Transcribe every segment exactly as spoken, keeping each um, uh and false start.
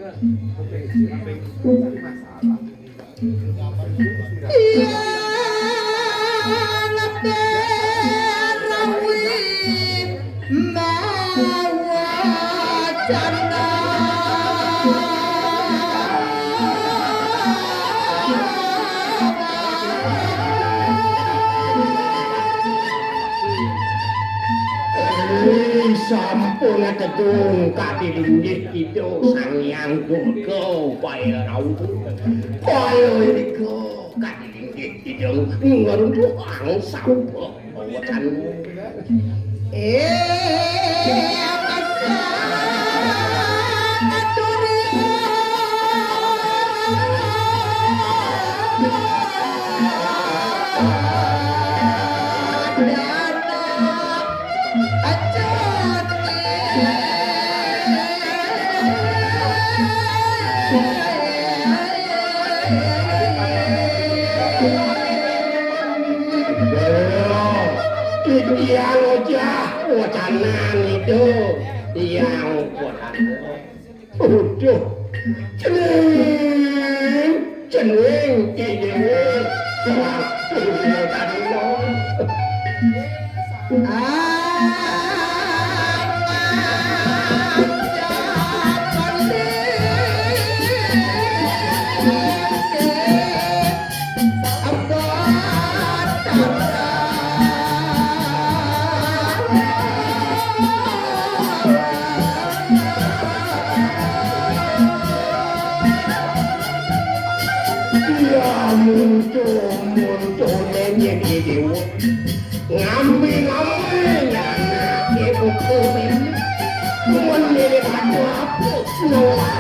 Iya, ngepe rawi mawacana. Ih, sampun tedung kadilinggih Ida Sang Hyang Durga, Bairawa. Kaya irika kadilinggih Ida ngruntuhang sabda. Titiang ojah wacanan itu, tiang wacanan. Uduh, cening, cening, cening. Waduh, wacanan. Ya, muntung-muntung nyenyek dewa. Ngambi-ngambi nyanake buku meme. Mun mirip adu apa? Noah.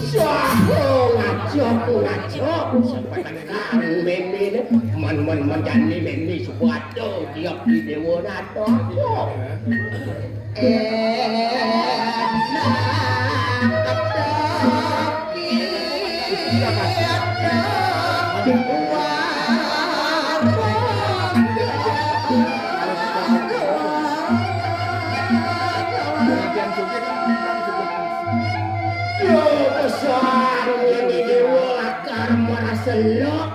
Saha ngajak, ngajak, sepetekan meme, men, men, men jani meme suwada tiap di Dewa Nata. Enak tapi Yo pesan yen dewa lakar merasa lok.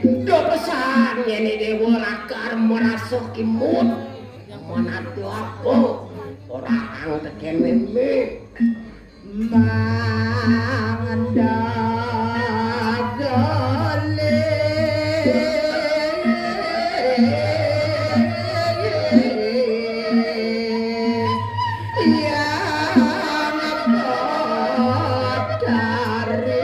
Yo pesan yen dewa lakar merasa kimut. Mana tu apa? Orang tekene meme. Mangandagale. Yang Betari.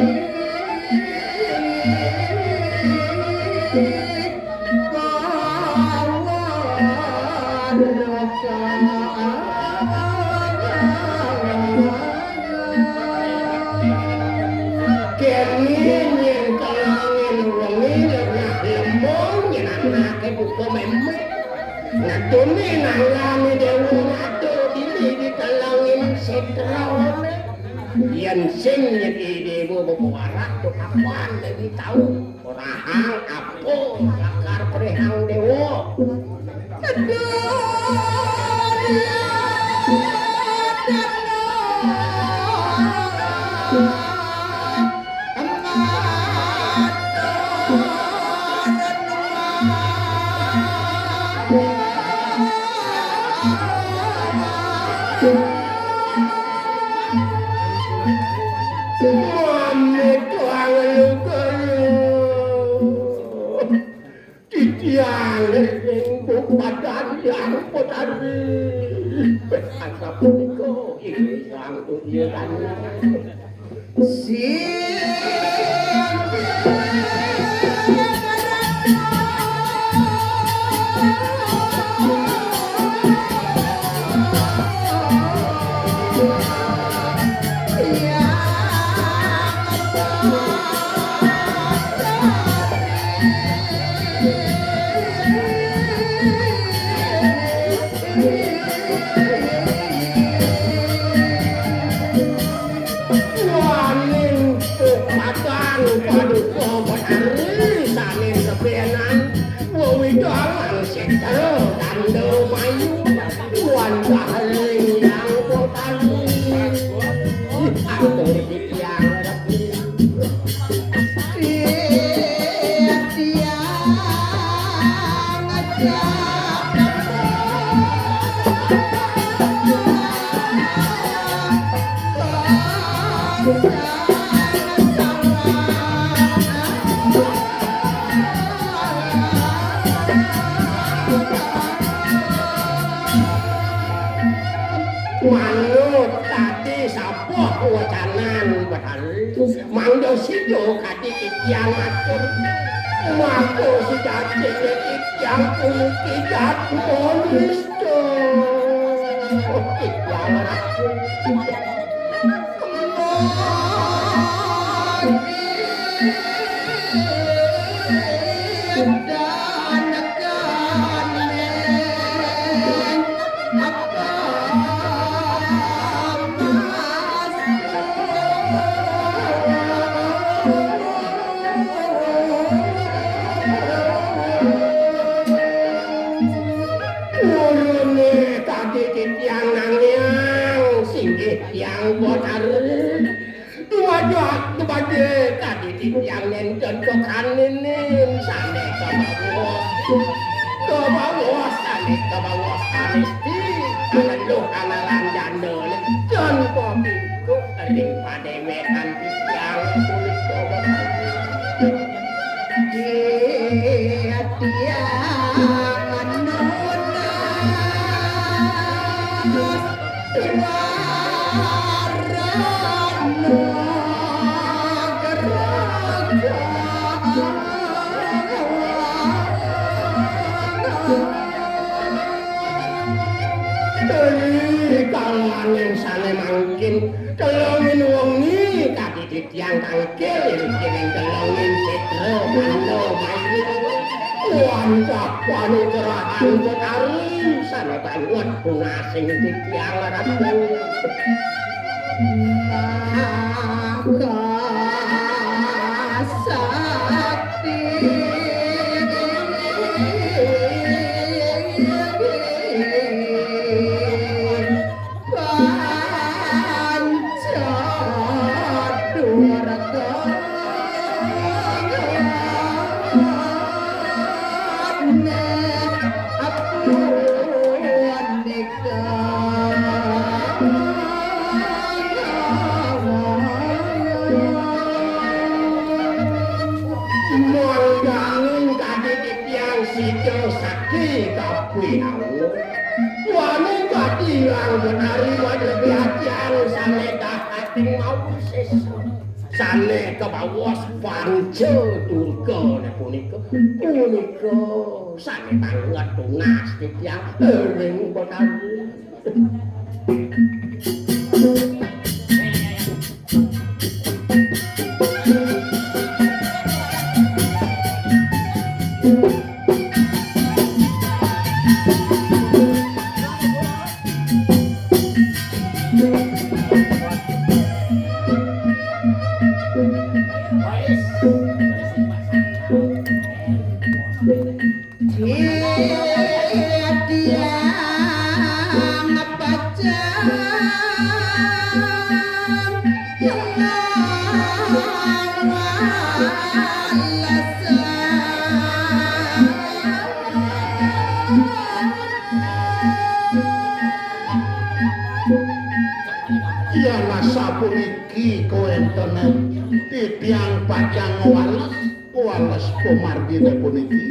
Kene nyen kalangin wengi lengah lemong nyen anake buka memet. Ngatune nangane dewa ngatur diri di kalangin setrone. Yen sing nyedi dewa bebuarak tu kapan dewi tau. Rahang apa lakar prehang dewa. Aduh, ya, Mami tuang luka. Titiang ring bupadan yang potari. Betasa punika ing sang tunjukan. Sing Waning padang paduka Betari sané sebenan wewidangan setra tanda mayu wantah ring Hyang Betari. Atur titiang. Manut tadi sapuh wecanan Betari. Mangda sida kadi titiang matur. Maka sejatiné titiang puniki jadma nista. Titiang ragu. Ulune kadi titiang nangiang singgih tiang Betari. Dumadak, dumadak, kadi titiang nénten kekanenin sané kabawas. Kabawas sané kabawas anisti, kaneluh kanaran janda nénten papingkuk ring padéwékan titiang punika. Titiang nunas. Ri kalaning sané mangkin, telungin wengi kadi titiang tangkil ing kiring telungin setra manda mayu. Wantah panugrahan Betari sané banget tunasing titiang ratu. Maka sakti. Panca Durga. Mangdaning kadi titiang sida sakti kapiawu. Wani kadi Hyang Betari madrebiacan sané dahating mawisésa. Sané kabawas Panca Durgané punika, punika sané banget tunas titiang ring Betari. Yan asapuniki kawéntenan titiang pacang ngwales, ngwales pamarginé puniki.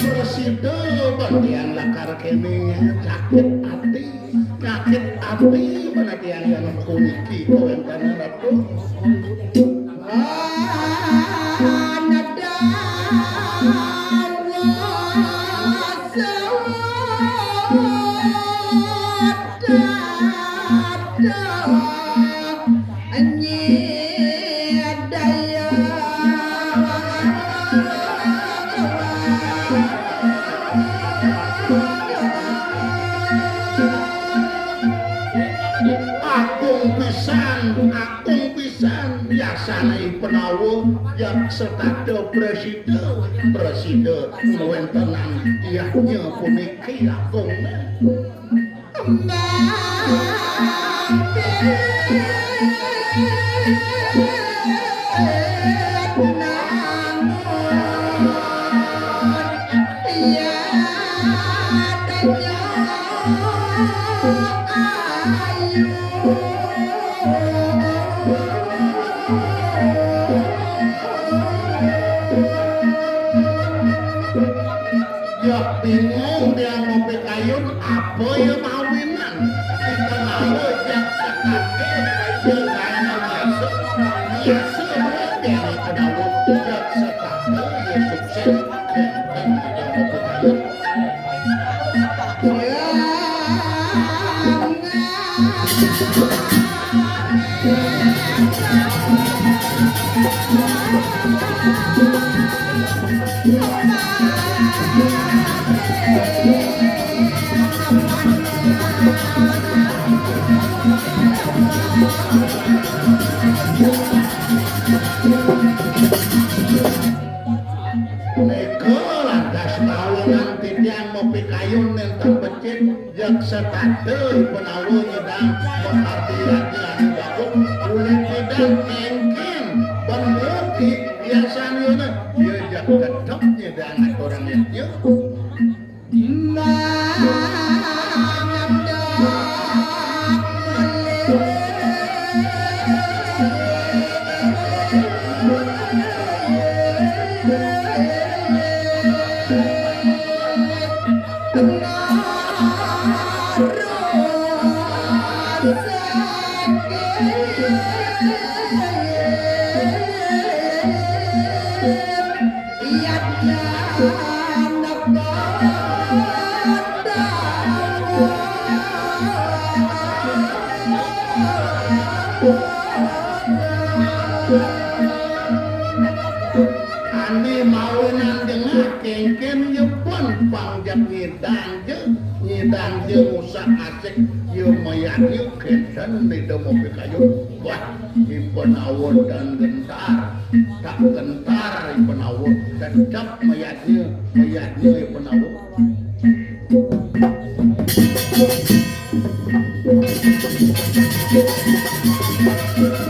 Prasida bandian lakar kéné sakit ati, sakit ati bandian yang Puniki kawéntenan Ratu. Agung pisan, agung pisan. Biasane Penawa yak setada prasida, prasida ngwéntenan yadnya puniki agung. Ya bingung tiang mau pikayun apa ya mawinan. Kita lalu jak sekake ya lain biasa. Biasa ya tiang mau jak sekake ya sukses. Nika lantas mawonang titiang mapikayun nenten becik, jak setata Penawa nyidang pemarti raja anu bagus, uli pidan kengken, ban mugi biasannyana, ya jak tetep nyidang aturan yadnya. Ane mawinan dengah kengken ya pun pang jak ngidang ja, ngidang ja ngusak asik ya mayadnya kenten ida mau pikayun. Wah, ipen awon dan gentar. Tak gentar ipen awon. Tetap mayadnya, mayadnya ipen awon.